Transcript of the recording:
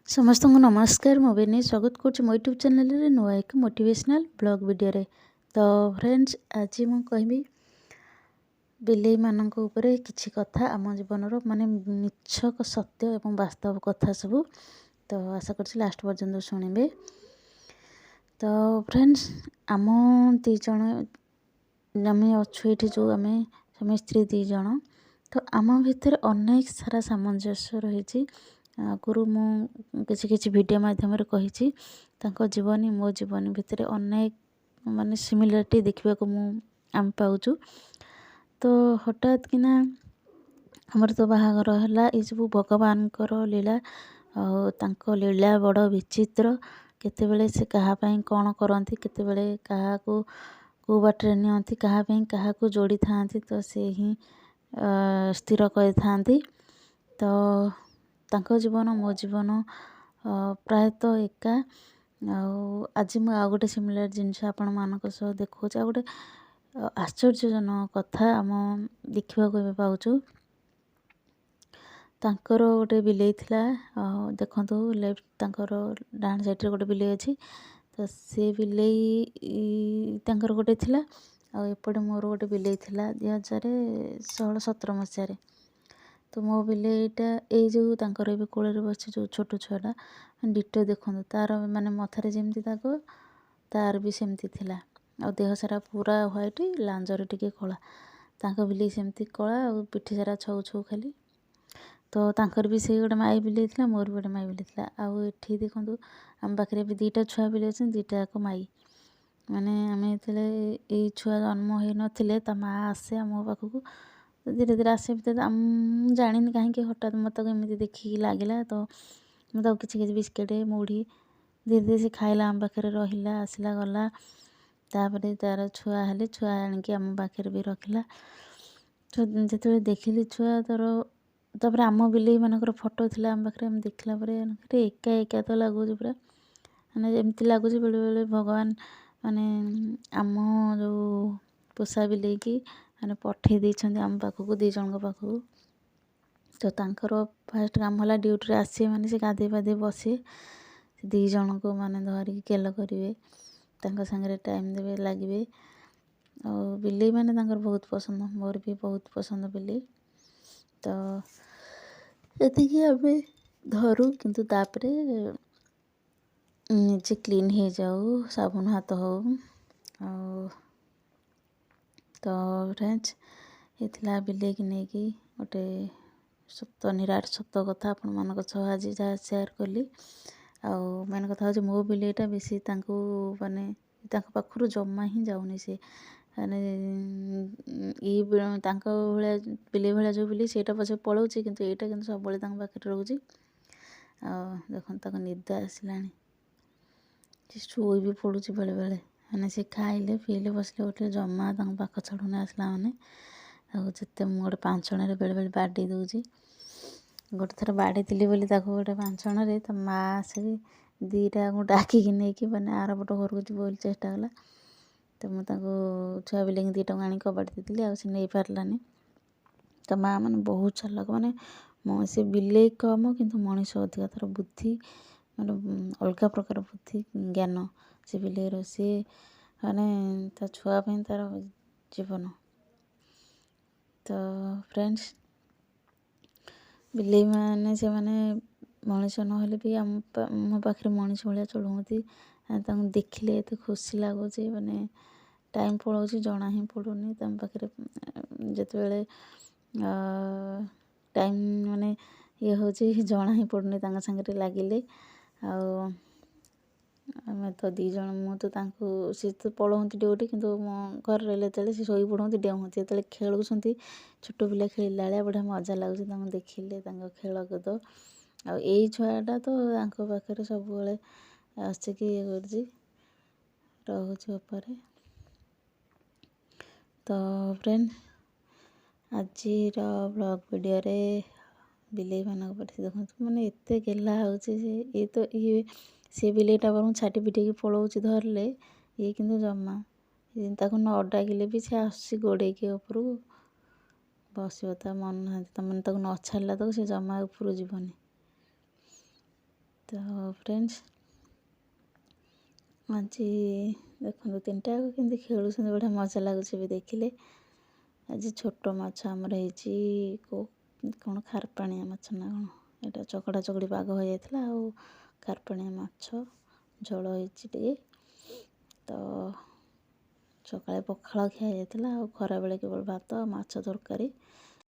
ସମସ୍ତଙ୍କୁ ନମସ୍କାର। ମୁଁ ବିନି ସ୍ୱାଗତ କରୁଛି ମୋ ୟୁଟ୍ୟୁବ୍ ଚ୍ୟାନେଲରେ ନୂଆ ଏକ ମୋଟିଭେସନାଲ୍ ବ୍ଲଗ୍ ଭିଡ଼ିଓରେ। ତ ଫ୍ରେଣ୍ଡସ୍, ଆଜି ମୁଁ କହିବି ବିଲେଇମାନଙ୍କ ଉପରେ କିଛି କଥା, ଆମ ଜୀବନର ମାନେ ନିଚ୍ଛକ ସତ୍ୟ ଏବଂ ବାସ୍ତବ କଥା ସବୁ। ତ ଆଶା କରୁଛି ଲାଷ୍ଟ ପର୍ଯ୍ୟନ୍ତ ଶୁଣିବେ। ତ ଫ୍ରେଣ୍ଡସ୍, ଆମ ଦୁଇ ଜଣ ଆମେ ଅଛୁ ଏଇଠି, ଯେଉଁ ଆମେ ସ୍ୱାମୀ ସ୍ତ୍ରୀ ଦୁଇ ଜଣ, ତ ଆମ ଭିତରେ ଅନେକ ସାରା ସାମଞ୍ଜସ୍ୟ ରହିଛି। ଆଗରୁ ମୁଁ କିଛି କିଛି ଭିଡ଼ିଓ ମାଧ୍ୟମରେ କହିଛି, ତାଙ୍କ ଜୀବନୀ ମୋ ଜୀବନୀ ଭିତରେ ଅନେକ ମାନେ ସିମିଲାରିଟି ଦେଖିବାକୁ ଆମେ ପାଉଛୁ। ତ ହଠାତ୍ କିନା ଆମର ତ ବାହାଘର ହେଲା। ଏସବୁ ଭଗବାନଙ୍କର ଲୀଳା ଆଉ ତାଙ୍କ ଲୀଳା ବଡ଼ ବିଚିତ୍ର। କେତେବେଳେ ସେ କାହା ପାଇଁ କ'ଣ କରନ୍ତି, କେତେବେଳେ କାହାକୁ କେଉଁ ବାଟରେ ନିଅନ୍ତି, କାହା ପାଇଁ କାହାକୁ ଯୋଡ଼ିଥାନ୍ତି, ତ ସେ ହିଁ ସ୍ଥିର କରିଥାନ୍ତି। ତ ତାଙ୍କ ଜୀବନ ମୋ ଜୀବନ ପ୍ରାୟତଃ ଏକା। ଆଉ ଆଜି ମୁଁ ଆଉ ଗୋଟେ ସିମିଲାର ଜିନିଷ ଆପଣମାନଙ୍କ ସହ ଦେଖାଉଛି, ଆଉ ଗୋଟେ ଆଶ୍ଚର୍ଯ୍ୟଜନକ କଥା ଆମ ଦେଖିବାକୁ ଏବେ ପାଉଛୁ। ତାଙ୍କର ଗୋଟେ ବିଲେଇ ଥିଲା। ଆଉ ଦେଖନ୍ତୁ, ଲେଫ୍ଟ ତାଙ୍କର ଡାହାଣ ସାଇଡ଼୍ରେ ଗୋଟେ ବିଲେଇ ଅଛି। ତ ସେ ବିଲେଇ ତାଙ୍କର ଗୋଟେ ଥିଲା ଆଉ ଏପଟେ ମୋର ଗୋଟେ ବିଲେଇ ଥିଲା 2016-17 ମସିହାରେ। ତ ମୋ ବିଲେଇଟା ଏଇ ଯେଉଁ ତାଙ୍କର ଏବେ କୋଳରେ ବସିଛି, ଯେଉଁ ଛୋଟ ଛୁଆଟା, ଡିଟୋ ଦେଖନ୍ତୁ ତାର, ମାନେ ମଥାରେ ଯେମିତି ଦାଗ ତାର ବି ସେମିତି ଥିଲା ଆଉ ଦେହ ସାରା ପୁରା ହ୍ୱାଇଟ୍, ଲାଞ୍ଜରେ ଟିକେ କଳା। ତାଙ୍କ ବିଲେଇ ସେମିତି କଳା ଆଉ ପିଠି ସାରା ଛଉ ଛଉ ଖାଲି। ତ ତାଙ୍କର ବି ସେଇ ଗୋଟେ ମାଇ ବିଲେଇ ଥିଲା, ମୋର ବି ଗୋଟେ ମାଇ ବିଲେଇ ଥିଲା। ଆଉ ଏଠି ଦେଖନ୍ତୁ, ଆମ ପାଖରେ ବି ଦୁଇଟା ଛୁଆ ବିଲେଇ ଅଛନ୍ତି, ଦୁଇଟା ଯାକ ମାଇ। ମାନେ ଆମେ ଯେତେବେଳେ ଏଇ ଛୁଆ ଜନ୍ମ ହେଇନଥିଲେ, ତା ମା' ଆସେ ଆମ ପାଖକୁ, ଧୀରେ ଧୀରେ ଆସେ ଭିତରେ ମୁଁ ଜାଣିନି କାହିଁକି ହଠାତ୍ ମୋତେ ତାକୁ ଏମିତି ଦେଖିକି ଲାଗିଲା। ତ ମୁଁ ତାକୁ କିଛି କିଛି ବିସ୍କେଟ୍, ମୁଢ଼ି ଧୀରେ ଧୀରେ ସେ ଖାଇଲା, ଆମ ପାଖରେ ରହିଲା, ଆସିଲା ଗଲା। ତାପରେ ତାର ଛୁଆ ହେଲେ ଛୁଆ ଆଣିକି ଆମ ପାଖରେ ବି ରଖିଲା। ତ ଯେତେବେଳେ ଦେଖିଲି ଛୁଆ ତାର, ତାପରେ ଆମ ବିଲେଇମାନଙ୍କର ଫଟୋ ଥିଲା ଆମ ପାଖରେ, ଆମେ ଦେଖିଲା ପରେ ଏକା ଏକା ତ ଲାଗୁଛି ପୁରା। ମାନେ ଏମିତି ଲାଗୁଛି ବେଳେବେଳେ ଭଗବାନ ମାନେ ଆମ ଯେଉଁ ପୋଷା ବିଲେଇକି ମାନେ ପଠେଇ ଦେଇଛନ୍ତି ଆମ ପାଖକୁ, ଦୁଇ ଜଣଙ୍କ ପାଖକୁ। ତ ତାଙ୍କର ଫାଷ୍ଟ କାମ ହେଲା ଡ୍ୟୁଟିରେ ଆସିବେ ମାନେ ସେ ଗାଧେଇ ପାଧେଇ ବସିବେ, ସେ ଦୁଇ ଜଣଙ୍କୁ ମାନେ ଧରିକି ଗେଲ କରିବେ, ତାଙ୍କ ସାଙ୍ଗରେ ଟାଇମ୍ ଦେବେ, ଲାଗିବେ। ଆଉ ବିଲେଇ ମାନେ ତାଙ୍କର ବହୁତ ପସନ୍ଦ, ମୋର ବି ବହୁତ ପସନ୍ଦ ବିଲେଇ। ତ ଏତିକି ଆମେ ଧରୁ, କିନ୍ତୁ ତାପରେ ନିଜେ କ୍ଲିନ୍ ହେଇଯାଉ, ସାବୁନ ହାତ ହଉ। ଆଉ ତ ଫ୍ରେଣ୍ଡସ୍, ଏ ଥିଲା ବିଲେଇକି ନେଇକି ଗୋଟେ ସତ, ନିରାଟ ସତ କଥା ଆପଣମାନଙ୍କ ସହ ଆଜି ଯାହା ସେୟାର କଲି। ଆଉ ମେନ୍ କଥା ହେଉଛି ମୋ ବିଲେଇଟା ବେଶୀ ତାଙ୍କୁ ମାନେ ତାଙ୍କ ପାଖରୁ ଜମା ହିଁ ଯାଉନି। ସେ ମାନେ ଏଇ ତାଙ୍କ ଭଳିଆ ବିଲେଇ ଭଳିଆ ଯେଉଁ ବିଲେଇ, ସେଇଟା ପଛେ ପଳାଉଛି, କିନ୍ତୁ ଏଇଟା କିନ୍ତୁ ସବୁବେଳେ ତାଙ୍କ ପାଖରେ ରହୁଛି। ଆଉ ଦେଖନ୍ତୁ, ତାକୁ ନିଦ ଆସିଲାଣି, ସେ ଶୋଇ ବି ପଡ଼ୁଛି ବେଳେବେଳେ। ମାନେ ସେ ଖାଇଲେ ପିଇଲେ ବସିଲେ ଉଠିଲେ ଜମା ତାଙ୍କ ପାଖ ଛାଡ଼ୁନି ଆସିଲା ମାନେ। ତାକୁ ଯେତେ ମୁଁ ଗୋଟେ ପାଞ୍ଚଣରେ ବେଳେବେଳେ ବାଡ଼େଇ ଦେଉଛି। ଗୋଟେ ଥର ବାଡ଼େଇଥିଲି ବୋଲି ତାକୁ ଗୋଟେ ପାଞ୍ଚଣରେ, ତା ମା ଆସିକି ଦୁଇଟାକୁ ଡାକିକି ନେଇକି ମାନେ ଆରପଟ ଘରକୁ ଯିବ ବୋଲି ଚେଷ୍ଟା କଲା। ତ ମୁଁ ତାକୁ ଛୁଆ ବିଲେଇକି ଦୁଇଟାକୁ ଆଣିକି କବାଟ ଦେଇଥିଲି, ଆଉ ସେ ନେଇପାରିଲାନି। ତା ମା ମାନେ ବହୁତ ଚାଲାକ, ମାନେ ସେ ବିଲେଇ କମ କିନ୍ତୁ ମଣିଷ ଅଧିକା। ତାର ବୁଦ୍ଧି ମାନେ ଅଲଗା ପ୍ରକାର ବୁଦ୍ଧି ଜ୍ଞାନ ସେ ବିଲେଇର। ସିଏ ମାନେ ତା ଛୁଆ ପାଇଁ ତାର ଜୀବନ। ତ ଫ୍ରେଣ୍ଡସ୍, ବିଲେଇମାନେ ସେମାନେ ମଣିଷ ନହେଲେ ବି ଆମ ମୋ ପାଖରେ ମଣିଷ ଭଳିଆ ଚଳୁଛନ୍ତି। ତାଙ୍କୁ ଦେଖିଲେ ଏତେ ଖୁସି ଲାଗୁଛି, ମାନେ ଟାଇମ୍ ପଳାଉଛି ଜଣା ହିଁ ପଡ଼ୁନି। ତାଙ୍କ ପାଖରେ ଯେତେବେଳେ ଟାଇମ୍ ମାନେ ଇଏ ହେଉଛି, ଜଣା ହିଁ ପଡ଼ୁନି ତାଙ୍କ ସାଙ୍ଗରେ ଲାଗିଲେ। ଆଉ ଆମେ ତ ଦୁଇ ଜଣ, ମୁଁ ତ ତାଙ୍କୁ, ସେ ତ ପଳାନ୍ତି ଡ୍ୟୁଟି, କିନ୍ତୁ ମୋ ଘରେ ରହିଲେ ଯେତେବେଳେ ସେ ଶୋଇ ପଡ଼ନ୍ତି, ଡେଉଁନ୍ତି। ଯେତେବେଳେ ଖେଳୁଛନ୍ତି, ଛୋଟ ପିଲା ଖେଳିଲା ଭଳିଆ ବଢ଼ିଆ ମଜା ଲାଗୁଛି ତାଙ୍କୁ ଦେଖିଲେ, ତାଙ୍କ ଖେଳକୁଦ। ଆଉ ଏଇ ଛୁଆଟା ତ ତାଙ୍କ ପାଖରେ ସବୁବେଳେ ଆସିକି ଇଏ କରୁଛି, ରହୁଛି ଉପରେ। ତ ଫ୍ରେଣ୍ଡ, ଆଜିର ବ୍ଲଗ୍ ଭିଡ଼ିଓରେ ବିଲେଇମାନଙ୍କ ପରି ଦେଖନ୍ତୁ, ମାନେ ଏତେ ଗେହ୍ଲା ହେଉଛି ଯେ ଇଏ ତ ଇଏ ସେ ବିଲେଇଟା ବରଂ ଛାଟି ପିଟିକି ପଳାଉଛି ଧରିଲେ, ଇଏ କିନ୍ତୁ ଜମା ତାକୁ ନ ଡାକିଲେ ବି ସେ ଆସୁଛି ଗୋଡ଼େଇକି ଉପରକୁ ବସିବ। ତା ମନ ମାନେ ତାକୁ ନ ଛାଡ଼ିଲା ତାକୁ ସେ ଜମା ଉପରକୁ ଯିବନି। ତ ଫ୍ରେଣ୍ଡସ୍, ଆଜି ଦେଖନ୍ତୁ ତିନିଟା ଯାକ କେମିତି ଖେଳୁଛନ୍ତି, ବଢ଼ିଆ ମଜା ଲାଗୁଛି ବି ଦେଖିଲେ। ଆଜି ଛୋଟ ମାଛ ଆମର ହେଇଛି, କେଉଁ କ'ଣ ଖାରପାଣିଆ ମାଛ ନା କ'ଣ ଏଇଟା, ଚକଡ଼ା ଚକଡ଼ି ପାଗ ହୋଇଯାଇଥିଲା ଆଉ ଖାରପାଣିଆ ମାଛ ଝୋଳ ହେଇଛି ଟିକେ। ତ ସକାଳେ ପଖାଳ ଖିଆ ଯାଇଥିଲା ଆଉ ଖରାବେଳେ କେବଳ ଭାତ ଆଉ ମାଛ ତରକାରୀ।